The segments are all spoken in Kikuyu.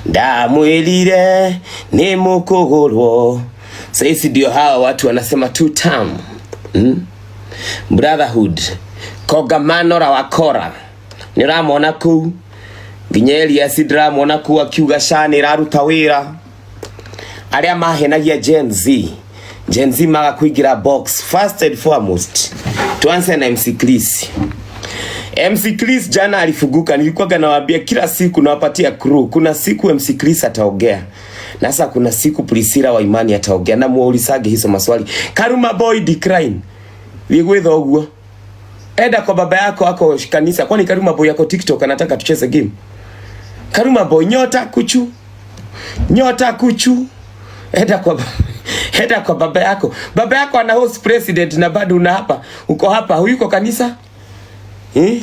Ndamwĩrire nĩ mũkũgũrwo. Saizi ndio hawa watu wanasema two term. Brotherhood. Kongamano la wakora. Nĩ ũramona kũu. Nginya Elias ndĩramwona kũu akiuga SHA nĩ ĩraruta wĩra. Arĩa mahenagia Gen Z. Gen Z maga kuingira box first and foremost. Tuanze na MC Chris. MC Chris jana alifunguka, nilikuwa nawaambia kila siku nawapatia crew. Kuna siku MC Chris ataongea. Na sasa kuna siku Priscilla wa Imani ataongea na muulisage hizo maswali. Karuma boy decline. Wigwitha uguo. Enda kwa baba yako ako kanisa. Kwani Karuma boy yako TikTok anataka tucheze game? Karuma boy nyota kuchu. Nyota kuchu. Enda kwa baba yako. Baba yako ana host president na bado una hapa. Uko hapa, huyuko kanisa? Eh?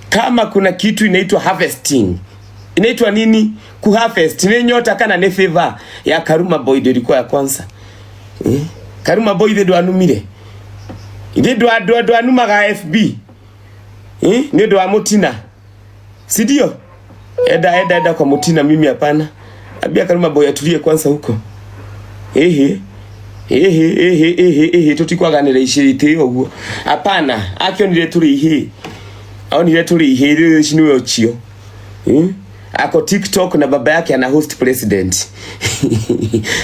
Kama kuna kitu inaitwa harvesting. Inaitwa nini? Kuharvest. Ni nyota kana ni favor ya Karuma boy ndio ilikuwa ya kwanza. Eh? Karuma boy the ndwanumire. Ithe ndwanumaga FB. Eh? Ni ũndũ wa mutina. Si ndio? Enda enda enda kwa mutina, mimi hapana. Ambia Karuma boy atulie kwanza huko. Ehe. Ehe ehe ehe ehe tutikwaganira icirite ũguo. Hapana, akionire tũrĩ ihĩ. Onire tũrĩ ihĩ rĩu ici nĩwe ũcio. Eh? Ako TikTok na baba yake ana host president.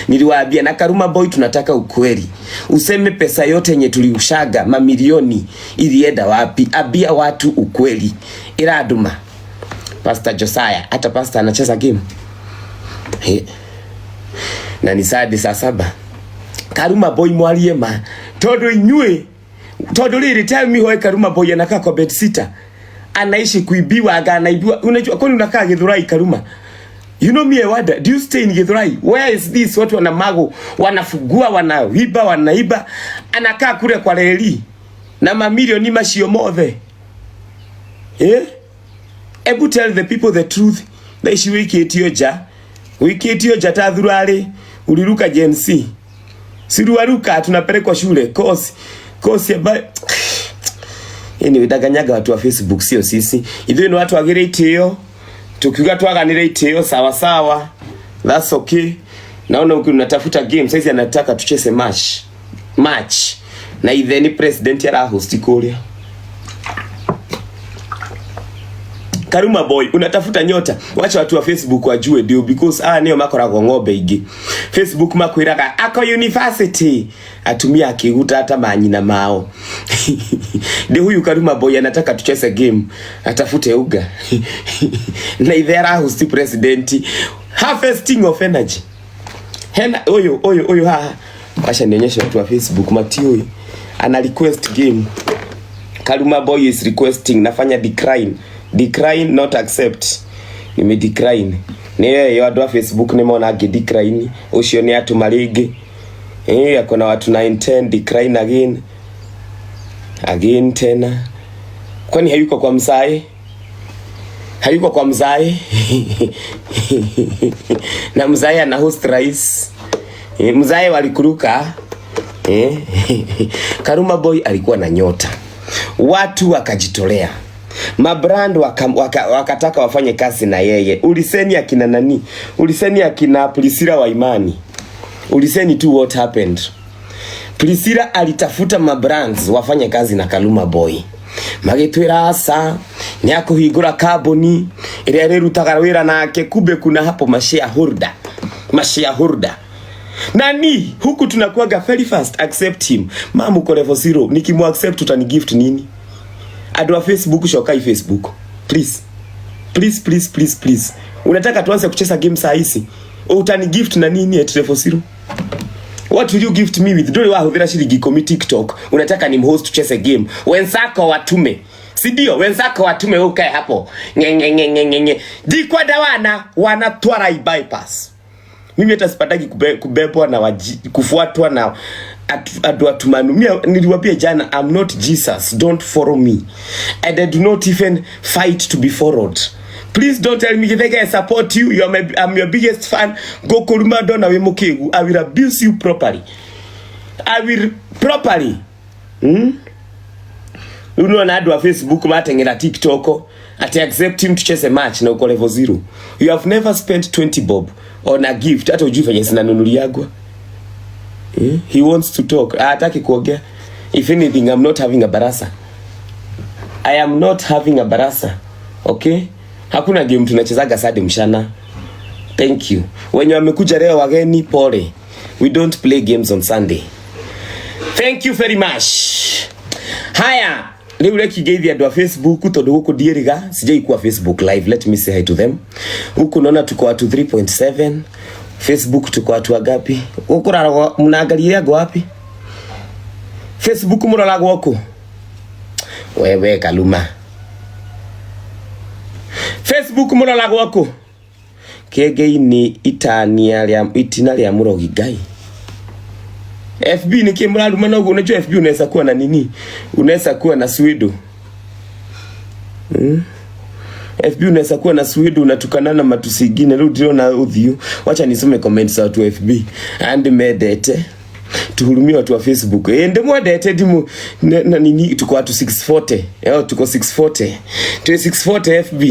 Niliwaambia na Karuma boy tunataka ukweli. Useme pesa yote yenye tuliushaga mamilioni ilienda wapi? Ambia watu ukweli. Iraduma. Pastor Josiah, hata pastor anacheza game. He. Na ni saa 7. Karuma boy mwarie ma. Tondu inyuĩ tondu rĩrĩ, tell me why Karuma boy anakaa kwa bed sitter. Anaishi kuibiwa aga anaibiwa. Unajua kwani unakaa Githurai, Karuma? You know me, I wonder, do you stay in Githurai? Where is this? Watu wana mago, wanafugua, wanaiba, wanaiba. Anakaa kule kwa reli na mamilioni macio mothe. Eh? Ebu tell the people the truth. Thaa ici wikĩtio nja. Wikĩtio nja ta thurarĩ. Uliruka Gen Z. Siruaruka tunapelekwa shule. Course. Course ya Anyway, daganyaga watu wa Facebook sio sisi. Ithuĩ nĩ watu agĩrĩ itĩo. Tukiuga twaganĩre itĩo sawa sawa. That's okay. Naona huku unatafuta game. Saizi anataka tucheze match. Match. Na ithe ni president ara host kũrĩa. Karuma boy unatafuta nyota, wacha watu wa Facebook wajue ndio, because ah nio makoragwo ng'ombe ingĩ Facebook makwiraga ako university atumia akiguta hata manyina mao. Ndio huyu Karuma boy anataka tucheze game, atafute uga na ithe ara host president, harvesting of energy hena uyu uyu uyu haha. Wacha nionyeshe watu wa Facebook matiui ana request game. Karuma boy is requesting, nafanya decline, decline, not accept. Nime decline. Nĩ yo andũ a Facebook nĩ mona ngĩ decline ũcio nĩ atũma rĩngĩ. Eh, ako na watu 9 10. Decline again, again tena. Kwani hayuko kwa mzae? Hayuko kwa mzae na mzae ana host rais. Eh, mzae walikuruka. Eh, Karuma boy alikuwa na nyota, watu wakajitolea, mabrand wakataka wafanye kazi na yeye. Uliseni akina nani? Uliseni akina Priscilla wa Imani. Uliseni tu what happened. Priscilla alitafuta mabrands wafanye kazi na Kaluma boy, magĩtwĩra aca nĩ akũhingũra kambuni ĩrĩa ĩrĩrutaga wĩra nake. Kumbe kuna hapo mashareholder, mashareholder nani huku tunakuaga very fast. Accept him, mamu uko level zero. Nikimu accept utani gift nini? Andũ a Facebook, cokai Facebook, please, please, please, please, please. Unataka tuanze kucheza game saa hizi? Utani gift na nini at level zero? What will you gift me with? Ndũrĩ wahũthĩra ciringi 10 TikTok, unataka ni mhost tucheze game? Wenzako watume, si ndio? Wenzako watume, wewe ukae hapo nge nge nge nge nge nge. Ndikwenda wana wanatwara i bypass. Mimi hata sipataki kubebwa na kufuatwa na atu atumanu. Mimi niliwaambia jana, I'm not Jesus, don't follow me and I do not even fight to be followed. Please don't tell me, "Githaiga, I support you, you are my, I'm your biggest fan." Gokuruma ndona wi mukigu, I will abuse you properly. I will properly. Rĩu nĩwona andũ a Facebook mateng'era TikTok. Ati accept him tucheze match na uko level 0. You have never spent 20 bob on a gift, hata ujui venye zinanunuliagwa. Eh? He wants to talk. Hataki kuongea. If anything, I'm not having a barasa. I am not having a barasa. Okay? Hakuna game tunachezaga sadi mchana. Thank you. Wenye wamekuja leo wageni, pole. We don't play games on Sunday. Thank you very much. Haya, riu reki ngeithie andu a Facebook tondu guku ndiĩriga sijai kuwa Facebook live. Let me say hi to them. Huku naona tuko watu 3.7. Facebook tuko watu wangapi? Huku raragwo mnaangalia ngo wapi? Facebook muroragwo ku? Wewe Kaluma. Facebook muroragwo ku? Kengei-inĩ itania rĩa itina rĩa mũrogi Ngai. FB niki mraruma na uguo? Unajua FB unaweza kuwa na nini? Unaweza kuwa na Swedo. FB unaweza kuwa na Swedo unatukana na matusi ingine riu ndirona uthiu. Wacha nisome comments za watu wa FB. And mendete. Tuhurumie watu wa Facebook. Eh, ndimwendete ndimu na nini tuko watu 640. Leo tuko 640. Tuwe 640 FB.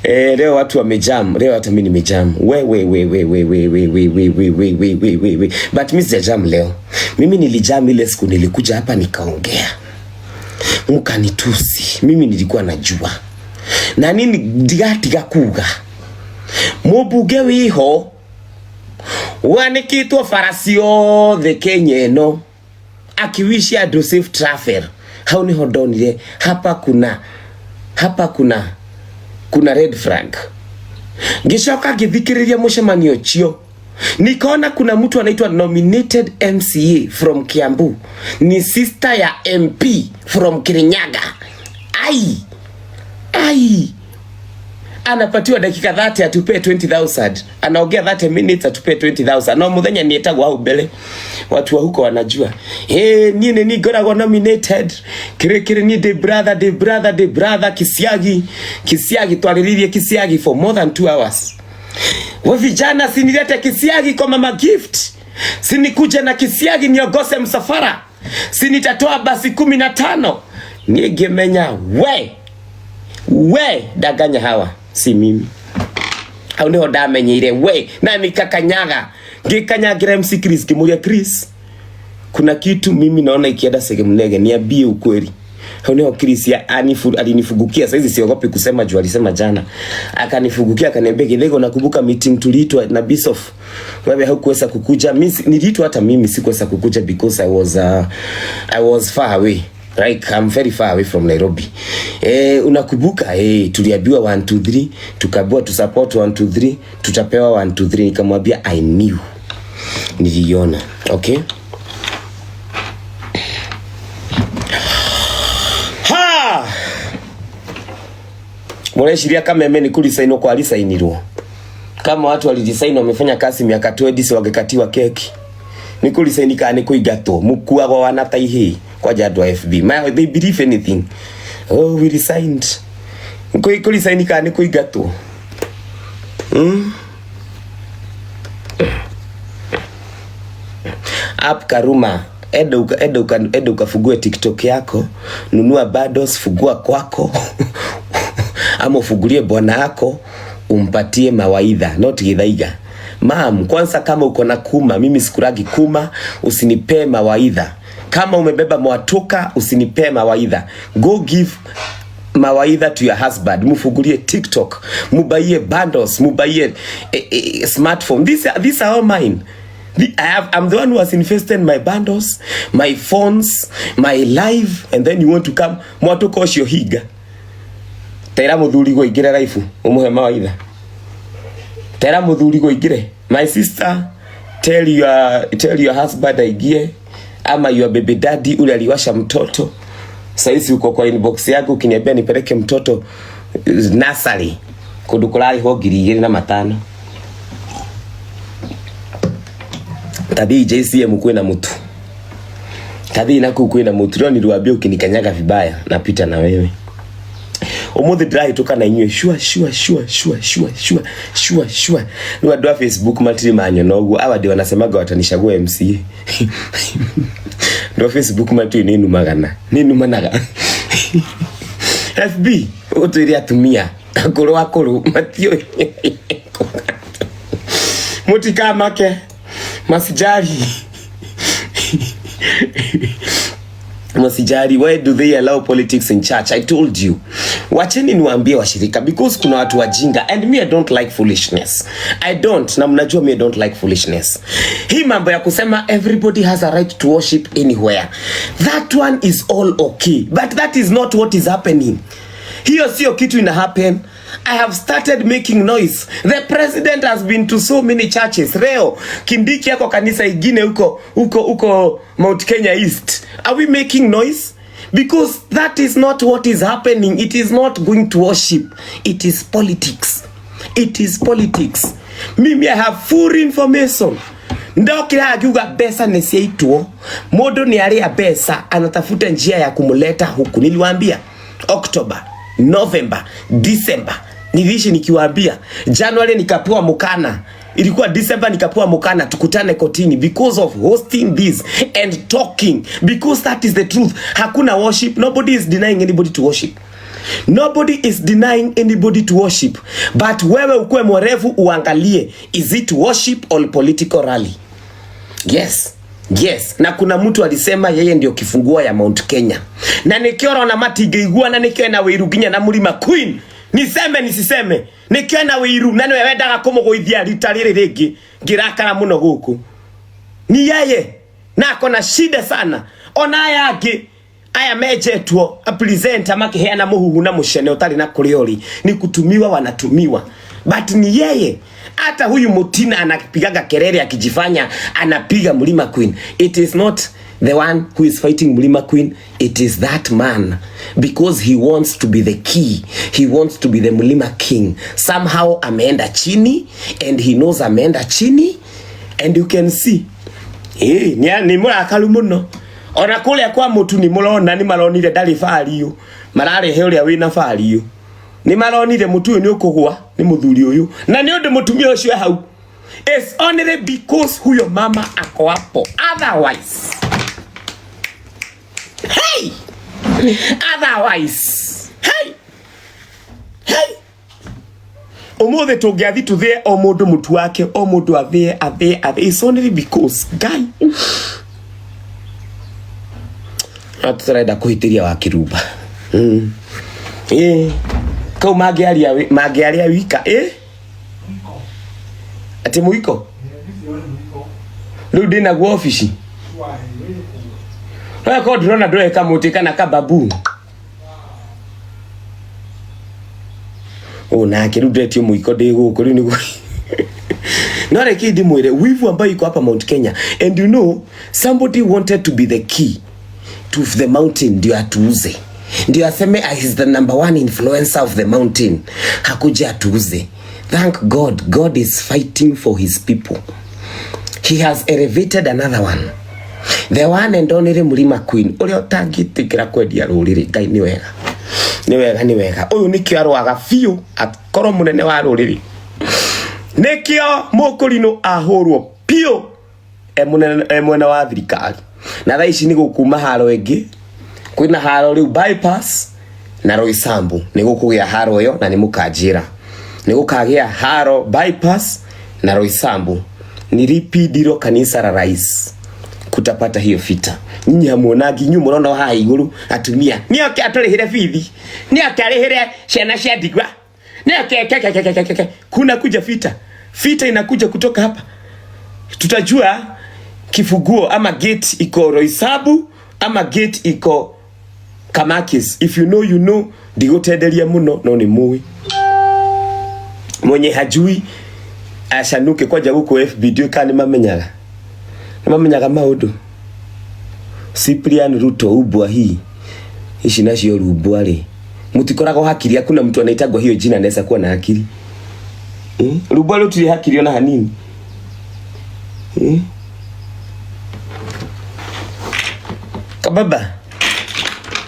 Eh, leo watu wamejam. Leo hata mimi nimejam. We we we we we we we we we we we we we we we. But mimi sijajam leo. Mimi nilijam ile siku nilikuja hapa nikaongea. Mkanitusi. Mimi nilikuwa najua. Na nini ndigatiga kuga. Mũmbunge wiho wanĩkĩtwo bara ciothe Kenya ĩno akiwishi andũ safe travel. Hau niho ndonire hapa kuna red flag. Ngicoka ngithikiriria mũcemanio ũcio, nikaona kuna mtu anaitwa nominated MCA from Kiambu, ni sister ya MP from Kirinyaga. Ai ai, anapatiwa dakika 30 atupee 20,000, anaongea 30 minutes atupee 20,000. No muthenya nietagwo hau mbere, watu wa huko wanajua. Eh, niĩ nĩ ngoragwo nominated kiri kiri, ni the brother, the brother, the brother Kisiagi. Kisiagi twarĩrĩirie Kisiagi for more than 2 hours. We vijana, sinilete Kisiagi kwa Mama Gift, sinikuje na Kisiagi niogose msafara, sinitatoa basi 15. Ningĩmenya we danganya hawa si mimi. Hau niho ndamenyeire we na nikakanyaga, ngikanyagira MC Chris, ngimuria, "Chris, kuna kitu mimi naona ikienda Segemnege, niambie ukweli." Hau niho Chris ya alinifugukia. Saizi siogopi kusema juu alisema jana. Akanifugukia akaniambia, "Githego, nakumbuka meeting tuliitwa na Bisof, wewe haukuweza kukuja." Mimi niliitwa, hata mimi sikuweza kukuja because I was far away, like I'm very far away from Nairobi. Eh, unakumbuka tuliambiwa 1 2 3, tukaambiwa tu support 1 2 3, tutapewa 1 2 3. Nikamwambia I knew. Niliona. Okay? Ha! Mureciria Kameme ni kurisainwo kwa alisainirwo? Kama watu walijisaini wamefanya kazi miaka 20, si wangekatiwa keki? Ni kurisaini kana ni kuingatwo? Mukuagwo wana ta ihĩ kwanja andũ a FB. Ma, they believe anything. "Oh, we resigned." Kurisaini kana ni kuingatwo? App Karuma, enda ukafungue TikTok yako, nunua bundles, fungua kwako ama ufungulie bwana yako umpatie mawaidha, not Githaiga. Mam, kwanza kama uko na kuma, mimi sikuragi kuma, usinipee mawaidha. Kama umebeba mwatoka, usinipee mawaidha. Go give mawaidha to your husband. Mufungulie TikTok, mubaie bundles, mubaie smartphone. These are all mine. I'm the one who has invested in my bundles, my phones, my life, and then you want to come mwatoka ũcio hinga. Tera muthuri gũingĩre life umuhe mawaidha. Tera muthuri gũingĩre. My sister, tell your husband aingie ama your baby daddy ule aliwasha mtoto. Saizi uko kwa inbox yangu ukiniambia nipeleke mtoto nursery kundu kurarĩhwo 2500. Tathii JCM kwĩna mũtu, tathii naku kwĩna mũtu. Leo niliwaambia ukinikanyaga vibaya napita na wewe. Umuthi ndĩrahĩtũka na inyuĩ shua shua shua shua shua shua shua shua. Rĩu andũ a Facebook matirĩ manyona ũguo, awa ndio wanasemaga watanishagua MCA. Andũ a Facebook matirĩ, nĩ numagana, nĩ numanaga. FB Ũtwĩre atumia akũrũ akũrũ matiũĩ mũtikamake masijali masijali. Why do they allow politics in church? I told you, wacheni niwaambie washirika, because kuna watu wajinga and me, I don't like foolishness. I don't, na mnajua me, I don't like foolishness. Hii mambo ya kusema everybody has a right to worship anywhere, that one is all okay, but that is not what is happening. Hiyo sio kitu ina happen. I have started making noise. The president has been to so many churches. Leo Kindiki yako kanisa ingine huko huko huko Mount Kenya East. Are we making noise? Because that is not what is happening. It is not going to worship. It is politics. It is politics. Mimi, I have full information. Ndokira akiuga mbeca nĩ ciaitwo, mũndũ nĩ arĩa mbeca anatafuta njia ya kumuleta huku. Niliwaambia October, November, December, niliishi nikiwaambia. January nikapewa mukana, ilikuwa December nikapewa mukana tukutane kotini because of hosting this and talking, because that is the truth. Hakuna worship, nobody is denying anybody to worship. Nobody is denying anybody to worship. But wewe ukuwe mwerevu uangalie, is it worship or political rally? Yes. Na kuna mtu alisema yeye ndio kifunguo ya Mount Kenya. Na nikio rona matingĩigua na nikio na wĩiru nginya na Mlima Queen. Niseme nisiseme? Nikio na wĩiru na niwe wendaga kũmũgũithia rita rĩrĩ rĩngĩ ngĩrakara mũno gũkũ. Ni yeye na ako na shida sana. Ona aya angĩ aya menjetwo a presenter makiheana muhuhu na mucene utari na kuria uri ni kutumiwa wanatumiwa, but ni yeye. Hata huyu Mutina anapigaga kelele akijifanya anapiga Mlima Queen. It is not the one who is fighting Mlima Queen, it is that man, because he wants to be the key, he wants to be the Mlima King. Somehow ameenda chini and he knows ameenda chini and you can see. Ĩĩ, nĩ mũrakaru mũno. Ona kũrĩa kwa mũtu nĩ mũrona nĩ maronire ndarĩ value, mararehe ũrĩa wĩna value. Nĩ maronire mũtu ũyũ nĩ ũkũgwa nĩ mũthuri ũyũ, na nĩ ũndũ mũtumia ũcio e hau. It's only because huyo mama ako hapo, otherwise, hey, otherwise, hey, hey, umuthi tũngĩathi tũthĩe o mũndũ mũtu wake, o mũndũ athĩe athĩe athĩe. It's only because Ngai no tũtarenda kũhĩtĩria wa kĩrumba. Ĩ kau mangĩaria mangĩaria wika ĩ atĩ mũiko rĩu ndĩnaguo obici no korwo ndĩrona ndũrĩ kamũtĩ kana kababu ũ nake rĩu ndetio mũiko ndĩ gũkũ rĩu nĩguo no reke ndimwĩre wivu ambayo iko hapa Mount Kenya. And you know somebody wanted to be the key to the mountain, ndio atuuze, ndio aseme he's the number one influencer of the mountain, hakuja atuuze. Thank God, God is fighting for his people. He has elevated another one, the one and only Mlima Queen uria utangĩtĩkĩra kwendia rũrĩrĩ. Ngai nĩ wega, nĩ wega, nĩ wega. Ũyũ nĩkĩo arũaga biũ akorwo mũnene wa rũrĩrĩ, nĩkĩo mũkũrinũ ahũrwo biũ e mũnene e mwena wa thirikari. Na thaa ici nĩ gũkuma haro ĩngĩ, kwĩna haro rĩu bypass na Roysambu, nĩ gũkũgĩa haro ĩyo na nĩ mũkanjĩra nĩ gũkagĩa haro bypass na Roysambu. Ni lipi ndilo kanisa la rais kutapata hiyo fita? Nyinyi hamuonagi, inyuĩ mũrona haha igũrũ atumia nĩ oke atũrĩhĩre bithi, nĩ oke arĩhĩre ciana cia ndigwa, nĩ oke ke ke ke ke ke. Kuna kuja fita, fita inakuja kutoka hapa. Tutajua kifunguo ama gate iko Roysambu ama gate iko Kamakis. If you know, you know. Ndigũtenderia mũno no nĩ mũĩ. Mwenye hajui acanuke kwanja gũkũ FB, ndiũĩ kana nĩ mamenyaga, nĩ mamenyaga maũndũ. Cyprian Ruto ubwa hii ici nacio rumbwa rĩ mutikoragwo hakiri. Hakuna mtu anaitagwa hiyo jina anaweza kuwa na akili, eh? Rumbwa rutiri hakiri ona hanini, eh? Kababa,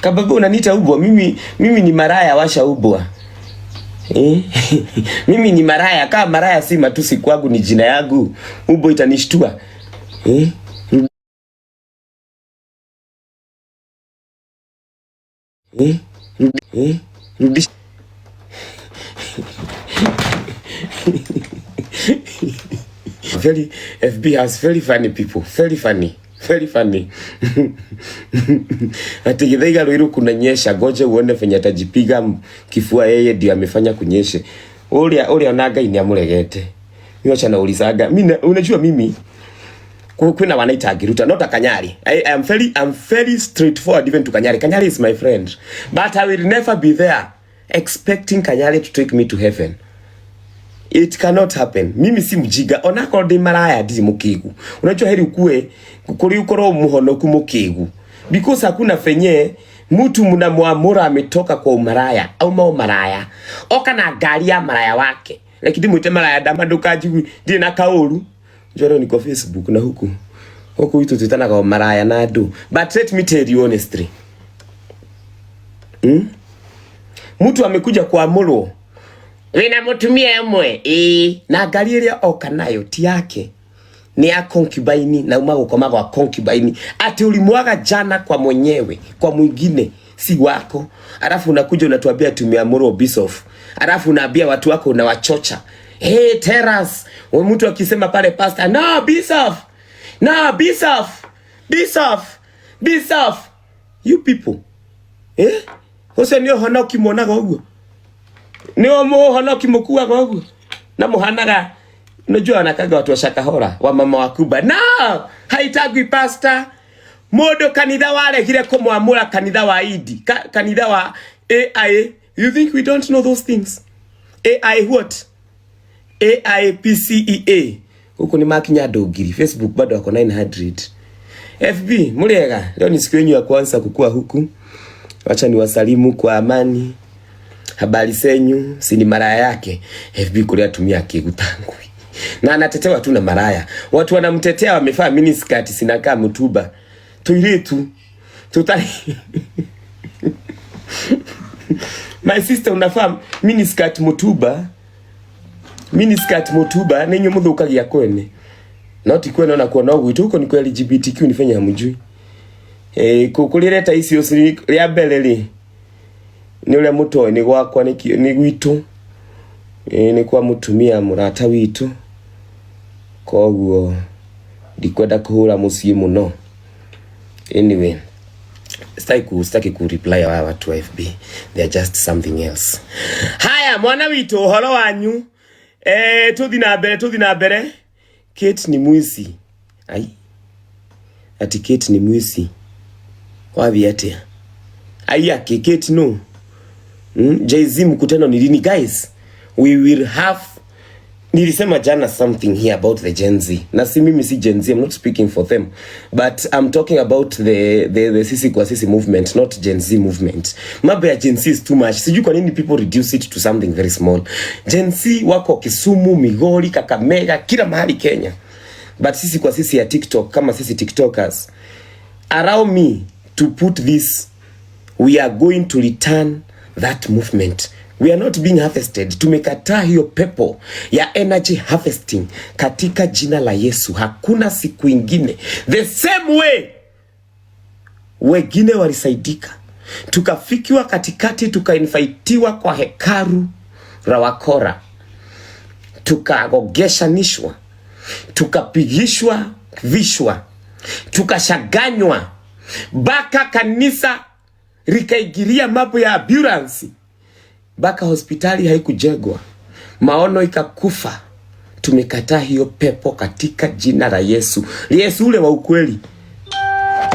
kababa, unaniita ubwa? Mimi ni maraya, washa ubwa, eh? Mimi ni maraya. Kama maraya si matusi kwangu, ni jina yangu. Ubwa itanishtua, eh? Eh? Eh? Rudisha. Very FB has very funny people, very funny, very funny. Ati Githaiga Ruiru kunanyesha, ngoja uone venye atajipiga kifua, yeye ndio amefanya kunyeshe. Uria uria ona Ngai ni amuregete. Mimi acha naulizaga. Mimi unajua mimi kwina wanaita Ngiruta, not a Kanyari. I am very I'm very straightforward even to Kanyari. Kanyari is my friend. But I will never be there expecting Kanyari to take me to heaven. It cannot happen. Mimi si mjiga, onakorwo ndi maraya ndiri mukigu. Unajua heri ukue kuri ukorwo muhonoku mukigu, because hakuna fenye mtu mnamwamura ametoka kwa umaraya au mao maraya oka na ngari ya maraya wake, lakini mwite maraya ndama ndukanjigu ndiri na kauru njoro niko Facebook na huku huku itu twitanaga maraya na andu. But let me tell you honestly, Mtu amekuja kuamurwo wina mutumia ĩmwe ĩĩ, na ngari ĩrĩa oka nayo ti yake, ni ya concubine, na uma gukoma gwa concubine. Ati ulimwaga jana kwa mwenyewe, kwa mwingine si wako, alafu unakuja unatuambia tumeamuru bishop, alafu unaambia watu wako, unawachocha, "Hey, tell us." Mtu akisema pale, "Pastor, no, bishop, no, bishop, bishop, bishop." You people, eh, ucio ni ũhonoki muonaga ũguo, nĩ mũhonoki mũkuaga ũguo na mũhanaga. Unajua wanakaga watu wa Shakahola, wa mama wa Kuba, no haitagwi pastor. Mundu kanitha waregire kumwamura, kanitha wa Idi kanitha wa AI. You think we don't know those things? AI what? AIPCEA huku ni makinya andũ ngiri. Facebook bado wako 900. FB muriega, leo ni siku yenu ya kwanza kukua huku, wacha niwasalimu kwa amani. Habari zenyu? Si ni maraya yake FB kulia atumia akigutangui na anatetewa tu na maraya. Watu wanamtetea wamefaa miniskirt sinakaa mtuba tuiritu tutari. My sister, unafaa miniskirt mutuba, miniskirt mutuba ninyu muthukagia kwene no ti kwene ona kuona gwitu huko ni kwa LGBTQ ni fenya hamjui eh kukulireta icio ria mbere ri ni uria mutoĩ ni gwakwa ni gwitũ ĩ ni kwa mutumia murata witũ, koguo ndikwenda kuhura muciĩ mũno. Anyway, sitaki ku reply hawa watu wa FB, they are just something else. Haya, mwana witũ, ũhoro wanyu? Eh, tuthi na mbere, tuthi na mbere. Kate ni mwizi. Ai, ati Kate ni mwizi, wathi atia? Ai, ake Kate no. Jay-Z mkutano ni lini? Guys, we will have, nilisema jana something here about the Gen Z. Na si mimi si Gen Z, I'm not speaking for them. But I'm talking about the sisi kwa sisi movement, not Gen Z movement. Mambo ya Gen Z is too much. Sijui kwa nini people reduce it to something very small. Gen Z wako Kisumu, Migori, Kakamega, kila mahali Kenya. But sisi kwa sisi ya TikTok, kama sisi TikTokers, allow me to put this: we are going to return that movement. We are not being harvested. Tumekataa hiyo pepo ya energy harvesting katika jina la Yesu. Hakuna siku ingine the same way wengine walisaidika, tukafikiwa katikati, tukainvitiwa kwa hekalu la wakora, tukagogeshanishwa, tukapigishwa vishwa, tukashaganywa mpaka kanisa likaingilia mambo ya ambulance, mpaka hospitali haikujengwa, maono ikakufa. Tumekataa hiyo pepo katika jina la Yesu. Yesu ule wa ukweli.